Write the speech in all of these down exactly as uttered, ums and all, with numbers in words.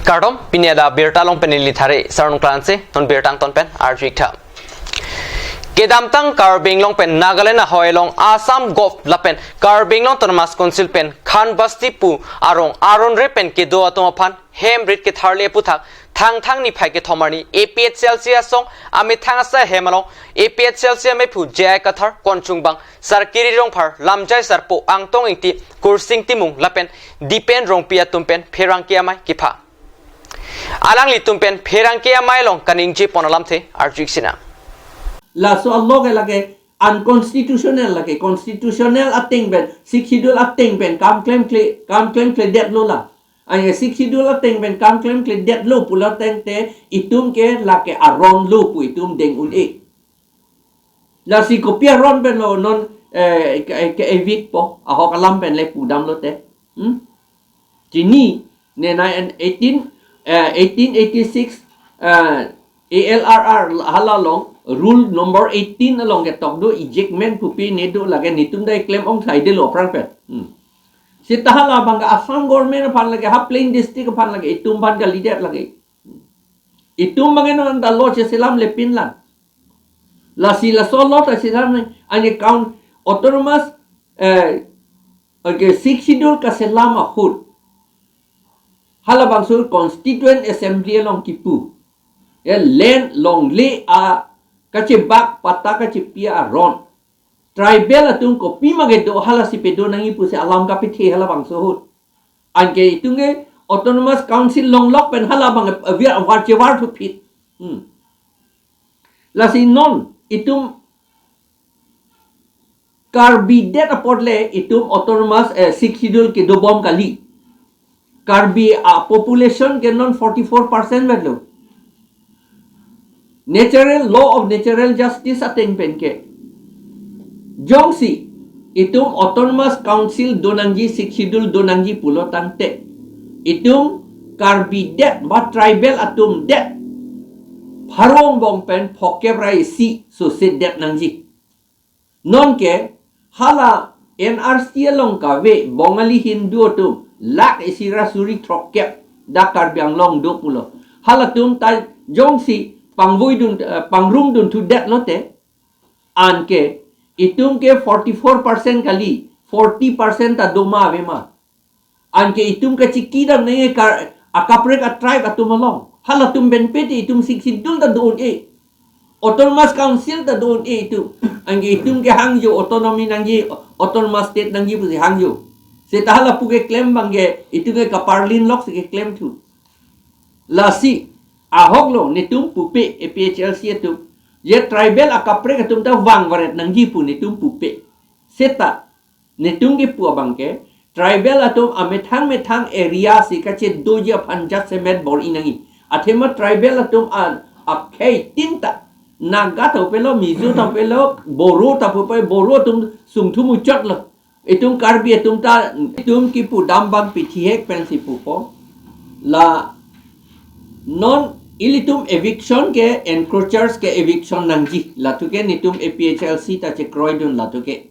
Kardom, pini ada birta along pen neli Thare Sarnung Klanse, non birta angton pen arju-ik tha. Kedamtang Karbi Anglong pen Nagaland ahoi along Assam Govt lapen Karbi Anglong Autonomous Council pen Khanbasti pu arong aron re pen kedo atum aphan hem rit ketharli aputhak Thangthang niphai kethom arni A P H L C asong amethang asai ahem along A P H L C amephu J I Kathar, konchungbang Sarkiri Rongphar, lamjai sarpo Angtong Ingti, Kursing Timung lapen Dipen Rongpi atum pen pherangke amei kepha. Alanglitum pen pherangke amei along kaningje pon alamthe arju-ik sinang. Laso a-law ke lake unconstitutional lake, constitutional ateng pen, Sixth Schedule ateng pen kam klemkle, kam klemkledetlo la. Ane Sixth Schedule ateng pen kam klemkledetlo pulo tangte itum ke lake aron lo pu itum deng un-e. Lasi kopi aron pen lo non, eh, ke, ke-evict po, ahok alam pen le pudamlote. Hmm? Chini, ne na en eighteen, eh, eighteen eighty-six, eh, A L R R hala along, rule number eighteen along ketok do, ejectment pupi ne do lake, netum dai klem ong sai de lo aphrang pen. Hmm. Seta halabang ke Assam government aphan lake, ha plain district aphan lake, itum aphan kalidet lake. Itum abang ke non ta law cheselamle pinlang. Lasi laso law ta selam ne, ane count autonomous, eh, okay, Sixth Schedule kaselam ahut halabangso Constituent Assembly along kipu. Ya, land longle a kachebak patta kachepi aron. Tribal atum kopima kedo halasi pedo nangji pusi alam kapethe halabangso ahut. Anke itum ke Autonomous Council longlok pen halabang, eh, avar, avar chevar thuphit. Hmm. Lasi non itum Karbi det apot le itum autonomous, eh, Sixth Schedule kedobom kali. Karbi a-population ke non forty-four percent vetlo. Natural, law of natural justice ateng pen ke, jongsi itum Autonomous Council do nangji, Sixth Schedule do nangji pulo tangte, itum Karbi det ba tribal atum det pharo angbong pen phokep ra isi sose det nangji. Nonke hala N R C along kave Bongali Hindu atum lakh isi ra suri throkkep, dak Karbi Anglong do pulo. Halatum ta jongsi pangvoidun, eh, pangrumdunthu detlote, anke itum ke forty-four percent kali, forty percent ta doma avema. Anke itum kachikidam nangji kar, akaprek a-tribe atum along. Halatum pen pete itum Sixth Schedule ta do un-e. Autonomous Council ta do un-e itum. Anke itum ke hangjo autonomy nangji, autonomous state nangji pusi hangjo. Seta hala pu keklem abang ke itum ke kaparlin lok si keklem thu. Lasi ahok lo netum pupe A P H L C atum. Je tribal akaprek atum ta vang varet nangji pu netum pupe. Seta netum kipu abang ke, tribal atum amethang methang area si kachedoji aphan jasemet bor-i nangji. Athema tribal atum an akhei tin ta, Naga ta pelo, Mizo ta pelo, Boro ta pupe, Boro atum sungthu muchot lo. Itum Karbi atum ta, itum kipu dam abang pithihek pensi pupo. La non ilitum eviction ke encroachers ke eviction nangji. Lathu ke netum A P H L C ta chekroidun lathu ke.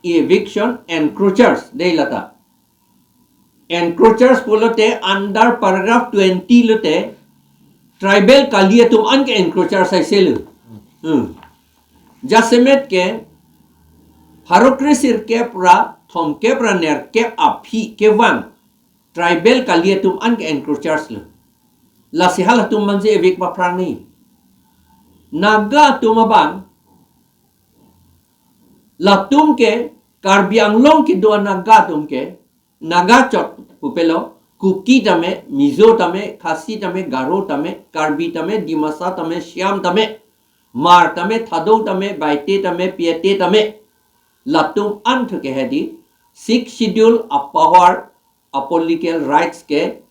Eviction encroachers dei lata. Encroachers pulote under paragraph twenty lote tribal kali atum an ke encroachers aiselo. Hmm. Jasemet ke pharo kre sirkep ra thomkep ra nerkep aphi kevang tribal kali atum an ke encroachers lo. Lasi halatum mansi evict paphrang nangji. Naga atum abang, latum ke Karbi Anglong kedo a-Naga atum ke, Naga chot pupelo, Kuki tame, Mizo tame, Khasi tame, Garo tame, Karbi tame, Dimasa tame, Siam tame, Hmar tame, Thadou tame, Baite tame, Piate tame. Latum an thu ke hedi, Sixth Schedule a-power, a-political rights ke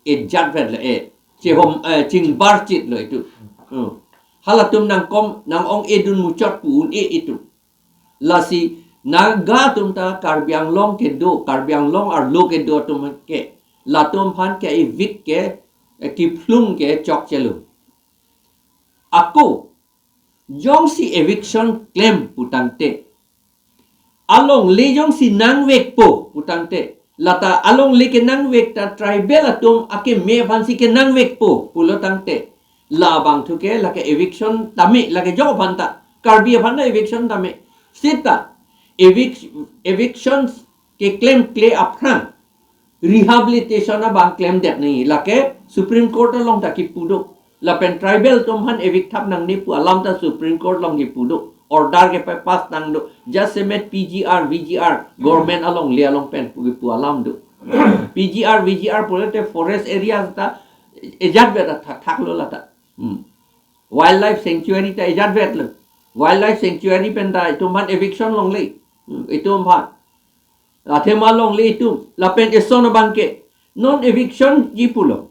ejat vet le e. Chehom, eh, chingbar chit lo itum. Hmm. Halatum nangkom, nang-ong-edun muchot pu un-e itum. Lasi Naga atum ta Karbi Anglong kedo, Karbi Anglong arlo kedo atum ke, latum aphan ke evict ke, eh, kiphlung ke chokchelo. Ako, jongsi eviction klem putangte, alongle jongsi nangvekpo putangte, Lata alongle kenangvek ta tribal atum akeme aphansi kenangvekpo pulo tangte, labang thu ke lake eviction tame, lake jo aphan ta, Karbi aphan ta eviction tame. Seta evic-, eviction keklemkle aphrang rehabilitation abang klemdet nangji, lake Supreme Court along ta kipu do. Lapen tribal atum aphan evict thap nangne pu alam ta Supreme Court along kipu do. Order kepapass nang do. Jasemet P G R, V G R, government alongle along pen pu kipu alam do. P G R, V G R pulote forest area ta ejatvet athak thaklo lata. Hmm. Wildlife sanctuary ta ejatvetlo. Wildlife sanctuary pen ta itum aphan eviction longle. Hmm, itum aphan. Athema longle itum. Lapen eson abang ke non eviction ji pulo.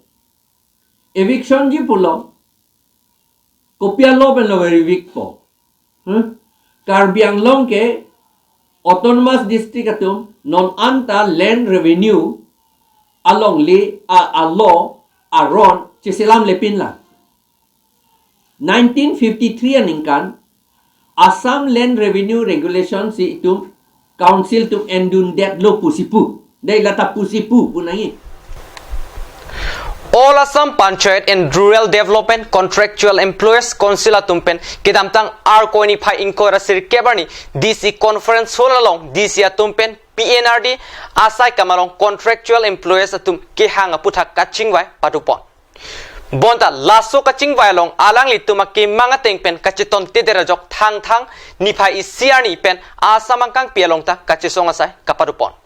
Eviction ji pulo. Kopi a-law penlo evict po? Hmm? Karbi Anglong ke autonomous district atum non anta land revenue alongle a, a-law aron cheselamlepinlang. Nineteen fifty-three aningkan Assam Land Revenue Regulation si itum council atum endundetlo pusi pu. Dei lata pusi pu pu nangji. All Assam Panchayat and Rural Development Contractual Employees Council atum pen kedamtang Arkoi niphai ingkoi ra sirkep arni D C Conference Hall along D C atum pen P N R D asai kam along contractual employees atum kehang aputhak kachingvai padopon. Bonta laso kachingvai along alanglitum akemang ateng pen kacheton teder ajok Thangthang niphai isi arni pen Assam angkangpi along ta kachesong asai kapadopon.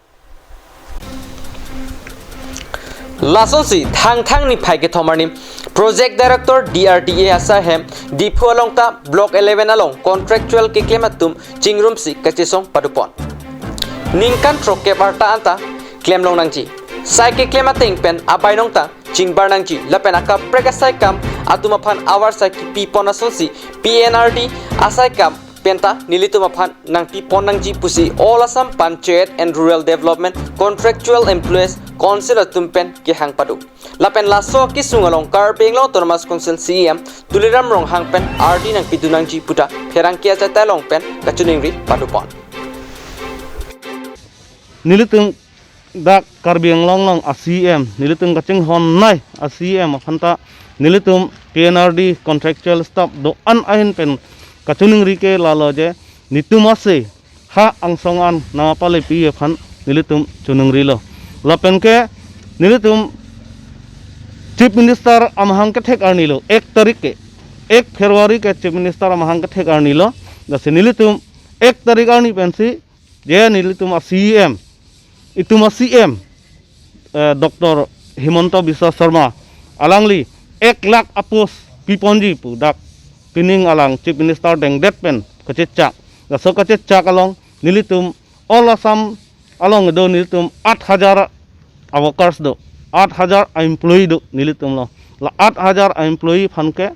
Lasonsi Thangthang niphai kethom arni Project Director D R D A asai hem Diphu along ta Block eleven along contractual keklem atum chingrumsi kachesong padopon. Ningkan throkkep arta anta klemlong nangji. Sai keklem ateng pen abainong ta chingbar nangji lapen akaprek asai kam atum aphan avarsai kipipon asonsi P N R D asai kam penta nelitum aphan nangpipon nangji pusi All Assam Panchayat and Rural Development Contractual Employees Council atum pen kehang pado. Lapen laso kesung along Karbi Anglong Autonomous Council C E M Tuliram Ronghang pen ardi nangpidun nangji puta pherangke achatai along pen kachiningri padopon. Nelitum dak Karbi Anglong along a-C E M, nelitum kachinghon nei a-C E M aphan ta nelitum P N R D contractual staff do-an ahin pen kachiningri ke lalo je netum ase ha angsong an nangpalepi aphan nelitum chiningrilo. Lapen ke nelitum Chief Minister amahang kethek arni lo, ek tarik ke, ek February ke Chief Minister amahang kethek arni lo. Lasi nelitum ek tarik arni pensi je nelitum a-C E M, itum a-C E M, eh, Doctor Himanta Biswa Sarma, alangli ek lakh a-post piponji pu dak pining alang Chief Minister dengdet pen kachechak. Laso kachechak along nelitum All Assam along do nelitum aat hajar a-workers do, aat hajar a-employee do nelitum lo. La aat hajar a-employee aphan ke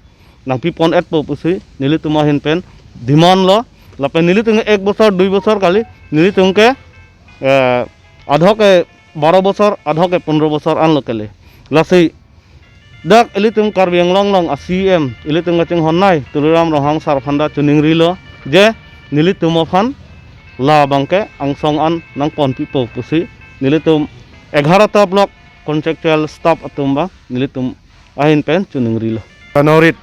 nangpipon-etpo pusi nelitum ahin pen demand lo. Lapen nelitum ek bosor, dui bosor kali, nelitum ke, eh, adhok ke baro bosor, adhok ke pondro bosor anlo kele. Lasi dak ilitum Karbi Anglong along a-C E M, ilitum kachinghon nei Tuliram Ronghang sar aphan ta chiningrilo je nelitum aphan labang ke angsong an nangponpipo pusi nelitum egarota block contractual staff atum abang nelitum ahin pen chiningrilo. জানুৱাৰীত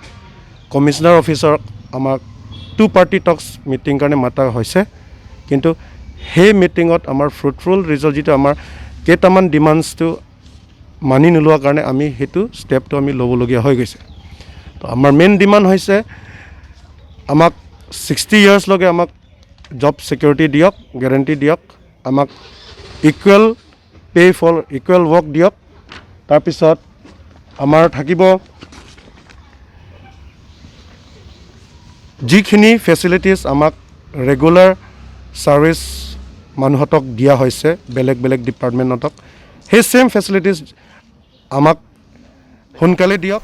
কমিছনাৰ অফিচত আমাক two party talks meeting কাৰণে মাতা হৈছে, কিন্তু সেই মিটিঙত আমাৰ ফ্ৰুটফুল ৰিজাল্ট, যিটো আমাৰ কেইটামান ডিমাণ্ডছটো মানি নোলোৱাৰ কাৰণে আমি সেইটো ষ্টেপটো আমি ল'বলগীয়া হৈ গৈছে। তো আমাৰ মেইন ডিমাণ্ড হৈছে আমাক ছিক্সটি ইয়াৰ্ছলৈকে আমাক জব ছিকিউৰিটি দিয়ক, গেৰেণ্টি দিয়ক, আমাক equal pay for equal work দিয়ক। তাৰপিছত আমাৰ থাকিব যিখিনি ফেচিলিটিজ আমাক ৰেগুলাৰ ছাৰ্ভিচ মানুহতক দিয়া হৈছে বেলেগ বেলেগ ডিপাৰ্টমেণ্টতক, সেই ছেম ফেচিলিটিজ আমাক সোনকালে দিয়ক।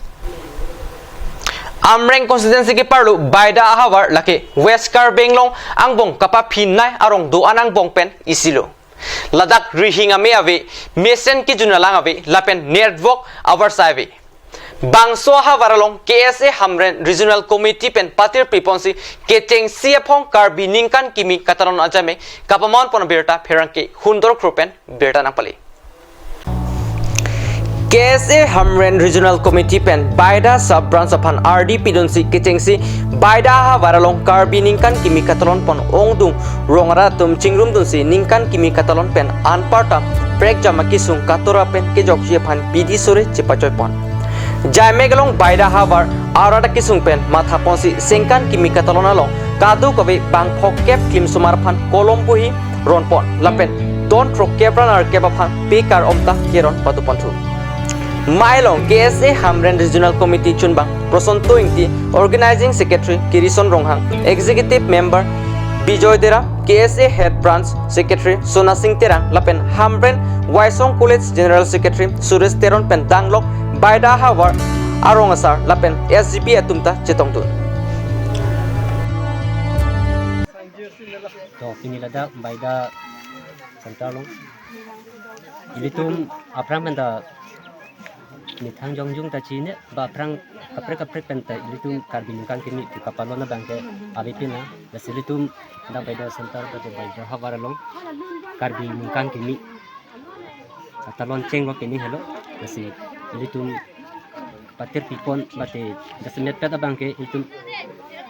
Amreng constituency keparlo Baida ahavar lake West Karbi Anglong angbong kapaphin nei arong do-an angbong pen isi lo. Ladak rihing ame ave, mesen kejun alang ave, lapen network avarsai ave. Bangso ahavar along K S A Hamren Regional Committee pen patir piponsi kechengsi aphong Karbi ningkan kimi kataron ajame kapamanpon abirta pherangke Hundor Kro pen birta nangpale. K S A Hamren Regional Committee pen Baida Sub Branch aphan ardi pidunsi kechengsi Baida ahavar along Karbi ningkan kimi katalon pon ongdung rong arat atum chingrumdunsi ningkan kimi katalon pen anparta prekjam akisung katora pen kejokji aphan bidi sore chepachoi pon. Jaimek along Baida ahavar arat akisung pen matha ponsi sengkan kimi katalon along kadokave bang phokep klimsomar aphan kolom bohi ron pon lapen don throkkep ra nerkep aphan pekar omta keron padu ponthu. Mai along K S A Hamren Regional Committee chunbang Prosanto Ingti, Organizing Secretary Kirison Ronghang, Executive Member Bijoy Dera, K S A Head Branch Secretary Sona Sing Terang lapen Hamren Waisong College General Secretary Suresh Teron pen danglok Baida ahavar arong asar lapen S G B atum ta chetongdun. To pini ladak Baida center along ilitum aphrang pen ta methang jongjung ta chini ba aphrang kaprek kaprek pen ta ilitum Karbi ningkan kimi pu kapalon abang ke ave pina. Lasi ilitum dak Baida center ba Baida ahavar along Karbi ningkan kimi katalon chenglo pini helo. Lasi ilitum patir pipon bate jasemet pet abang ke ilitum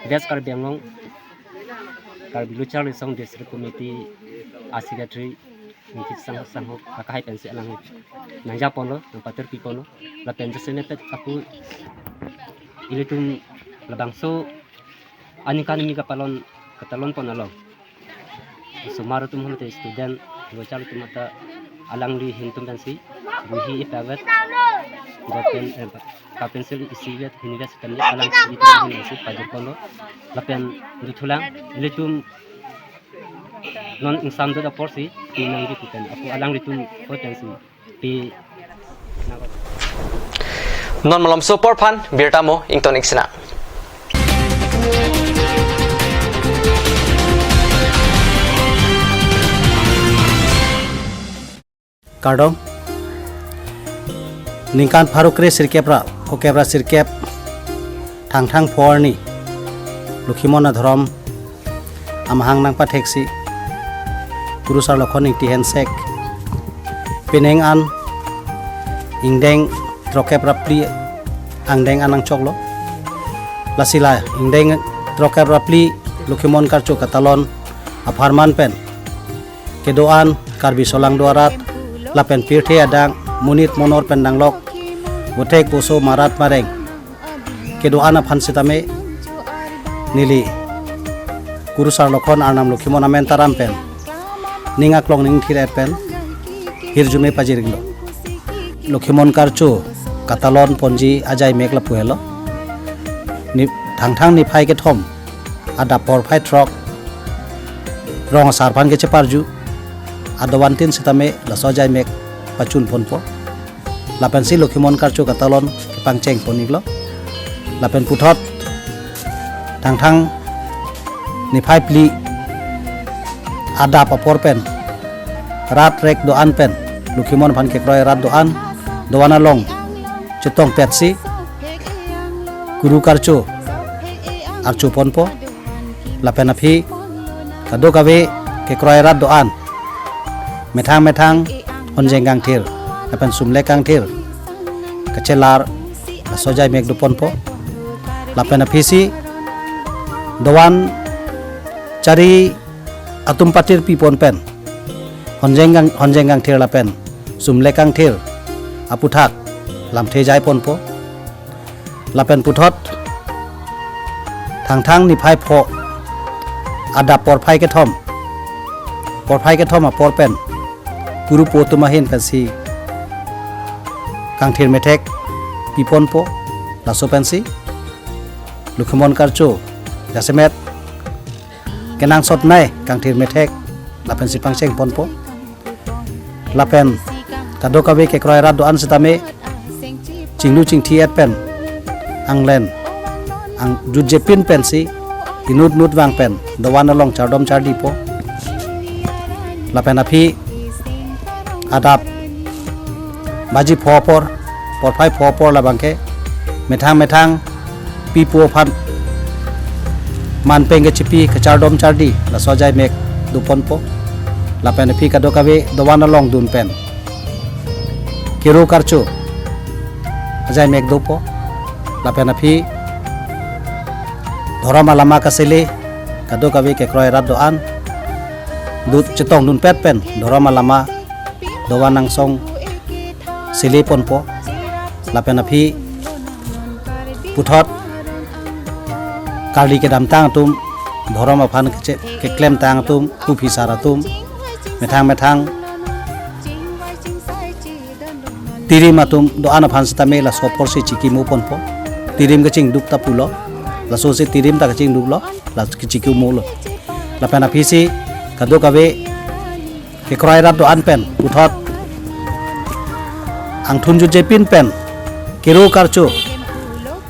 West Karbi Anglong Karbi Luchar Lisong District Committee a Secretary Ningkit Sang Sangho akahai pensi alang nangjaponlo, nangpatir piponlo. Lapen jasemet pet aku ilitum labangso aningkan kimi kapalon katalon pon along osomar atum holote student luchar atum ta alangli ahin atum pensi bohi ipavet, dot pen, eh, ka pencil isi vet, hini vet sitame alang isi pen pensi pajirponlo. Lapen duthulang ilitum non ingsam dot aporsi pinangji pu pen aku alanglitum ho pensi pi. Non malomso apor aphan birta mo ington ik sinang. Kardom. Ningkan pharo kre sirkep ra phokep ra sirkep Thangthang pho arni Lokhimon adhorom amahang nangpatheksi Kurusar Lokhon Ingti Hensek penang an ingdeng throkkep ra phli angdeng an nangchoklo. Lasi la ingdeng throkkep ra phli Lokhimon Karcho katalon apharman pen kedo-an Karbi solangdo arat lapen pirthe adang monit monor pen danglok bothek boso marat mareng kedo-an aphan sitame neli Kurusar Lokhon Arnam Lokhimon amen taram pen ning aklong ning thir-et pen hirjume pajir-iklo. Lokhimon Karcho katalon ponji ajaimek lapu helo. Ni Thangthang niphai kethom adap porphai throk rong asar aphan kecheparju adovan tin sitame laso ajaimek pachun ponpo. Lapensi Lokhimon Karcho katalon kepangcheng pon-iklo. Lapen puthot Thangthang niphai phli adap apor pen rat rek do-an pen Lokhimon aphan kekroi rat do-an dovan along chetongpetsi Kuru Karcho archo ponpo. Lapen aphi kadokave kekroi rat do-an methang methang honjeng kangthir lapen sumlek kangthir kachelar laso ajaimek do ponpo. Lapen aphisi dovan chari atum patir pipon pen honjeng kang, honjeng kangthir lapen sumlek kangthir aputhak lamthe jai ponpo. Lapen puthot Thangthang niphai pho adap porphai kethom, porphai kethom apor pen Kuru po atum ahin pensi kangthir methek piponpo. Laso pensi Lokhimon Karcho jasemet kenangsot nai kangthir methek lapensi pangcheng ponpo. Lapen kadokave kekroi rat do-an sitame chinglu chingthi-et pen anglen angjutjepin pensi inut nut vang pen dovan along chardom chardipo. Lapen aphi adap baji pho apor, porphai pho apor labangke methang methang pipo aphan manpeng kechipi kachardom chardi laso ajaimek do ponpo. Lapen aphi kadokave dovan along dun pen Kuru Karcho ajai mek dopo. Lapen aphi dhorom alama kasele, kadokave kekroi rat do-an dut chetongdunpet pen dhorom alama dovan angsong sele ponpo. Lapen aphi puthot karli kedamtang atum, dhorom aphan keche-, keklemtang atum, kuphesar atum, methang methang tirim atum do-an aphan sitame laso apor si chikimo ponpo. Tirim kachingduk ta pulo, laso si tirim ta kachingduklo, la kachikimolo. Lapen aphi si kadokave kekroi rat do-an pen puthot angthun jutjepin pen kero karcho,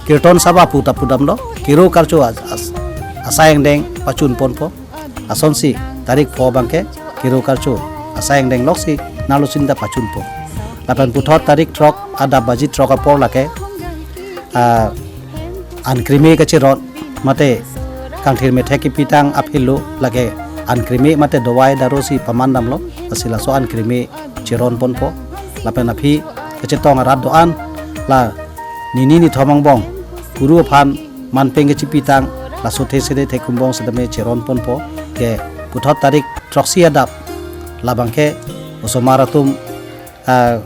kirton sabha pu ta pudamlo, kero karcho as-, as-, asai angdeng pachun ponpo. Lasonsi tarik pho abangke kero karcho asai angdeng loksi nalo sinda pachunpo. Lapen puthot tarik throk adap baji throk apor lake, ah, an krimi kacheron mate kangthir methek kepitang aphilo, lake an krimi mate dawai daru si pamandamlo, lasi laso an krimi cheron ponpo. Lapen aphi kachetong arat do-an la nini nithom angbong kuru aphan manpeng kachepitang, laso thesere thekumbong sitame cheron ponpo. Ke puthot tarik throksi adap labangke osomar atum, ah,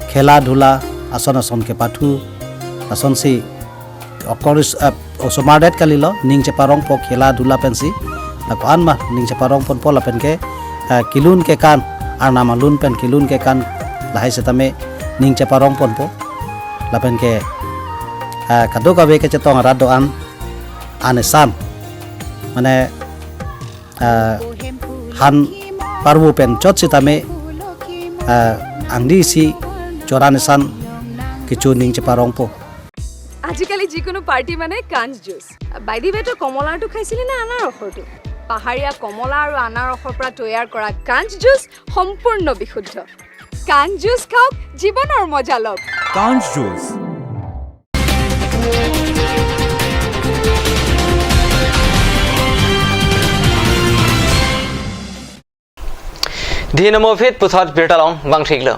khela dhula ason ason kepathu, lasonsi okoris, ah, osomar det kalilo, ning cheparongpo khela dhula pensi. Ako-an ma ning cheparong ponpo lapen ke, ah, kelun kekan, arnam alun pen kelun kekan lahai sitame ning cheparong ponpo. Lapen ke, ah, kadokave kachetong arat do-an, an esam, mane, ah, han parvo pen chot sitame, ah, angdi si choran esan kecho ning cheparongpo. আজিকালি যিকোনো পাৰ্টি মানে কাঞ্চ juice. By the ৱে, তই কমলাৰটো খাইছিলি নে আনাৰসৰটো? পাহাৰীয়া কমলা আৰু আনাৰসৰ পৰা তৈয়াৰ কৰা কাঞ্চ জুচ সম্পূৰ্ণ বিশুদ্ধ। কাঞ্চ জুচ খাওক, জীৱনৰ মজা লওক। কাঞ্চ juice. Dhinamo phit puthot birta along vangthiklo.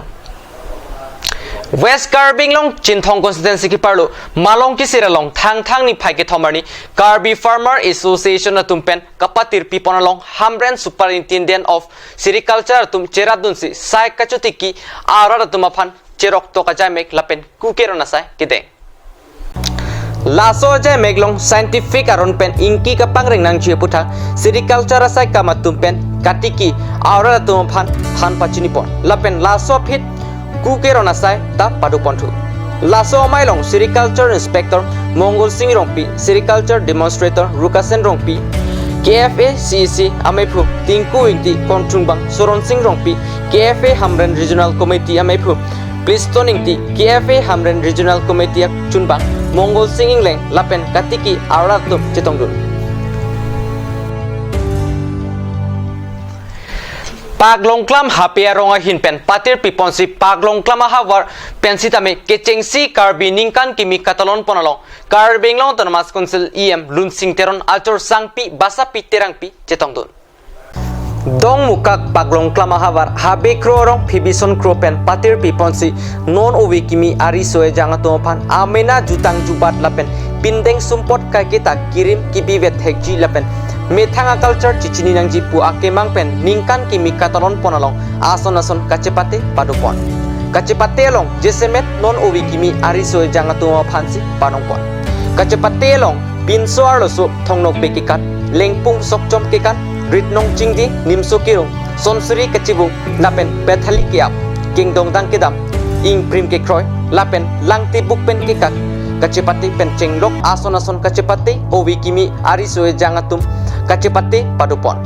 West Karbi Anglong Chinthong constituency keparlo Malong Kisir along Thangthang niphai kethom arni Karbi Farmer Association atum pen kapatirpi pon along Hamren Superintendent of Sericulture atum cheratdunsi sai kachotiki arat atum aphan cheroktok ajaimek lapen kukeron asai kedeng. Laso ajaimek along scientific aron pen ingki kapangreng nangji aputhak sericulture asai kam atum pen katiki arat atum aphan than pachini pon. Lapen laso aphit kukeron asai ta pado ponthu. Laso amei along Sericulture Inspector Mongol Sing Rongpi, Sericulture Demonstrator Rukasen Rongpi, K F A C E C ameiphu Tinku Ingti, Kontrungbang Soron Sing Rongpi, K F A Hamren Regional Committee ameiphu Pliston Ingti, K F A Hamren Regional Committee achunbang Mongol Sing Ingleng lapen katiki arat atum chetongdun. Paklongklam hape arong ahin pen patirpi ponsi paklongklam ahavar pen sitame kechengsi Karbi ningkan kimi katalon pon along Karbi Anglong Autonomous Council E M Lunsing Teron achor sangpi basapi terangpi chetongdun. Dongmukak paklongklam ahavar habe kro arong phibison kro pen patirpi ponsi non ove kimi ariso ejang atum aphan amena jutang jubat lapen pindeng sumpot kaiketa kirim kibivet hekji lapen methang aculture chichini nangji pu akemang pen ningkan kimi katalon pon along ason ason kachepate pado pon. Kachepate along jasemet non ove kimi ariso ejang atum aphansi panong pon. Kachepate along pinso arloso thongnokbe kekan, lengpung sokchom kekan, ritnong chingdi, nimso kerung, sonsuri kachibung lapen pethali ke-ap, kengdongdang kedam, ingprim kekroi lapen langtebuk pen kekak kachepate pen chenglok ason ason kachepate ove kimi ariso ejang atum kachepate pado pon.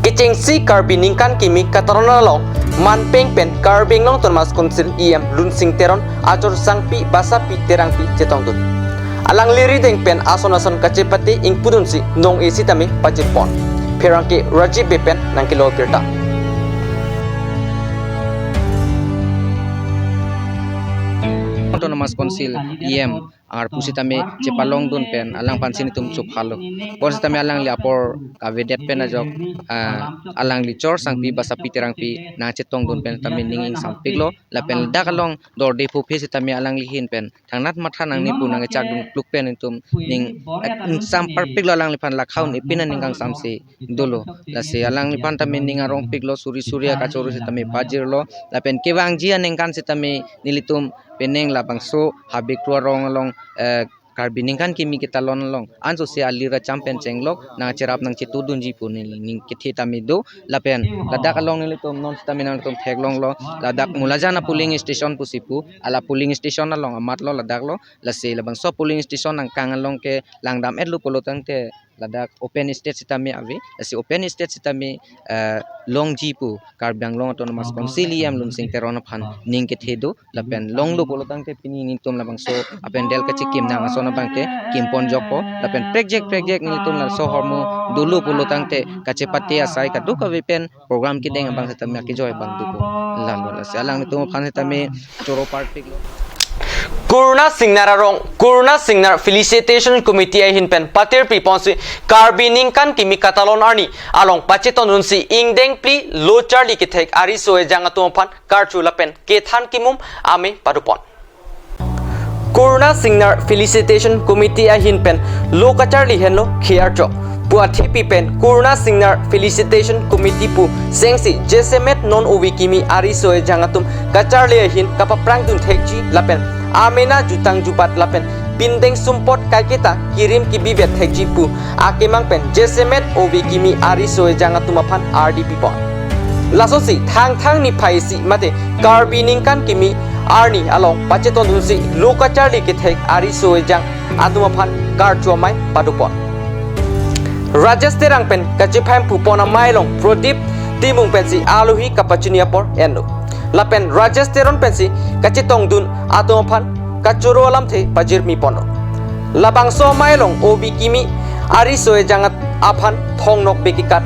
Kechengsi Karbi ningkan kimi katalon along manpeng pen Karbi Anglong Autonomous Council E M Lunsing Teron achor sangpi basapi terangpi chetongdun. Alangli rideng pen ason ason kachepate ingpudunsi nong-e sitame pajir pon. Pherangke Rajiv Bey pen nangkelo birta. Autonomous Council E M arpu sitame chepalongdun pen alangphan si nelitum chophalo. Bonsitame alangli apor kavedet pen ajok, ah, alangli chor sangpi Basapi Terangpi nangchetongdun pen tame ning ingsampiklo. Lapen ladak along dorde phuphe sitame alangli ahin pen thangnat matha nangne pu nangchakdun kluk pen nelitum ning, eh, ingsamparpiklo alangliphan, lakhaun epin aning kangsamse dolo. Lasi alangliphan tame ning arongpiklo, suri suri akachoro sitame pajirlo. Lapen kevangji aningkan sitame nelitum penang labangso Habekru arong along, eh, Karbi Ningkan Kimi Katalon along ansose alir acham pen chenglok nangcherap nangchetudunji pu neli ning kethe tame do. Lapen ladak along nelitum non sitame nangtum theklonglo, ladak Mulajan a polling station pusi pu, hala polling station along amatlo ladak lo. Lasi labangso polling station angkang along ke langdam-etlo pulo tangte ladak open stage sitame ave. Lasi open stage sitame, eh, longji pu Karbi Anglong Autonomous Council E M Lunsing Teron aphan ning kethe do. Lapen longlo pulo tangte pini nelitum labangso apendel kachekim nang ason abang ke kimpon jokpo. Lapen prekjak prekjak nelitum laso ahormu dolo pulo tangte kachepate asai kadokave pen program kedeng abang sitame akejoi abang dopo. Lalo lasi alanglitum aphan sitame choro parpiklo. Kurna Singnar arong, Kurna Singnar Felicitation Committee ahin pen patir piponsi Karbi Ningkan Kimi Katalon arni along pachetongdunsi ingdeng phli lo charli kethek ariso ejang atum aphan karcho lapen kethan kimum ame padopon. Kurna Singnar Felicitation Committee ahin pen lo kacharli henlo khercho pu athepi pen Kurna Singnar Felicitation Committee pu sengsi jasemet non ove kimi ariso ejang atum kacharli ahin kapaprangdun thekji lapen amena jutang jubat lapen pindeng sumpot kaiketa kirim kibivet thekji pu akemang pen jasemet ove kimi ariso ejang atum aphan ardi pipon. Lasonsi Thangthang niphai isi mate Karbi Ningkan Kimi arni along pachetongdunsi lo kacharli kethek ariso ejang atum aphan karcho amei padopon. Rajesh Terang pen kachephemphu pon amei along Prodip Timung pensi alohi kapachini apor enlo. Lapen Rajesh Teron pensi kachetongdun atum aphan kachoro alamthe pajirmi ponlo. Labangso amei along ove kimi ariso ejang at-, aphan thongnok bekikat,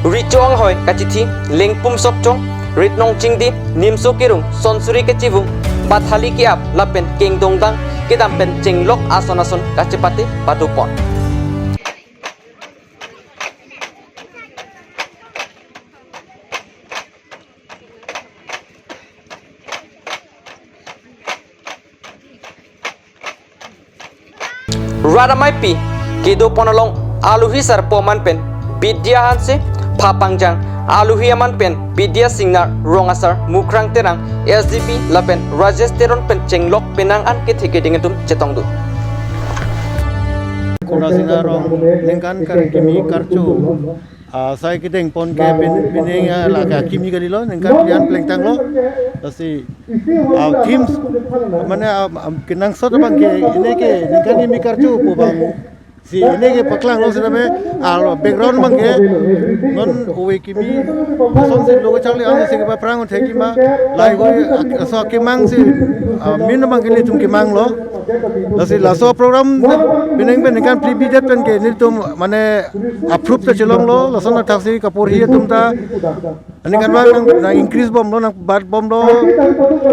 Richo Anghoi kachithi, Lengpum Sokchong, Ritnong Chingdi, Nimso Kirung, Sonsuri Kachivung, Bathali Kiap lapen Kengdongdang kedam pen chenglok ason ason kachepate padopon. Rat ameipi kedopon along alohi sarpo aman pen Bidya Hanse, Phapangjang, alohi aman pen Bidya Singnar, Rong Asar, Mukrang Terang, S D P, lapen Rajesh Teron pen chenglok penang an kethe keding atum chetongdun. Kurna Singnar arong ningkan kar kimi karcho asai kedengpon ke pin-, pining, ah, lake akimi kalilo, ningkan phli an plengtanglo. Lasi, ah, themes, mane, ah, ah, kenangsot abang ke, ini ke, ningkan kimi karcho pu abang. Si ini ke paklanglo sitame, ah, background abang ke, non ove kimi, sonsi lo kacharli ansi kepaprang thekji ma, lahei ko, ah, so akemang si, ah, min abang ke nelitum kemanglo. Lasi laso program penang pen ningkan phli bidet pen ke nelitum mane approve ta chelonglo, lason athaksi kaporhi atum ta aningkanvang nang, nang increase bomlo, nang bat bomlo.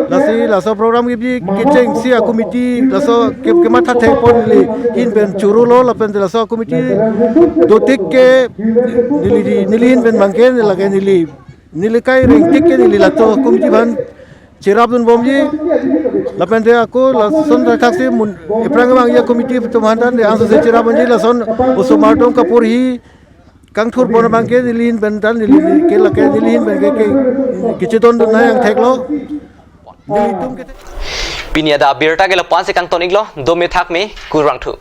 Lasi laso program kebi kechengsi a committee laso ke, kematha thekpon neli ahin pen chorolo lapen laso committee dotik ke neli, neli ahin pen abang ke neli lake neli, neli kai rengtik ke neli laso committee aphan cherapdun bomji, lapen te ako lason athaksi mun eprang abang ya committee atum aphan ta ansose cherapdunji, lason osomar atum kaporhi kangthurpon abang ke neli ahin pen ta neli ke lake neli ahin pen ke, ke, kechedondun nangtheklo. Nelitum ke. Pini adak abirta ke lapu-an si kangton-iklo, dome thakme, kurvangthu.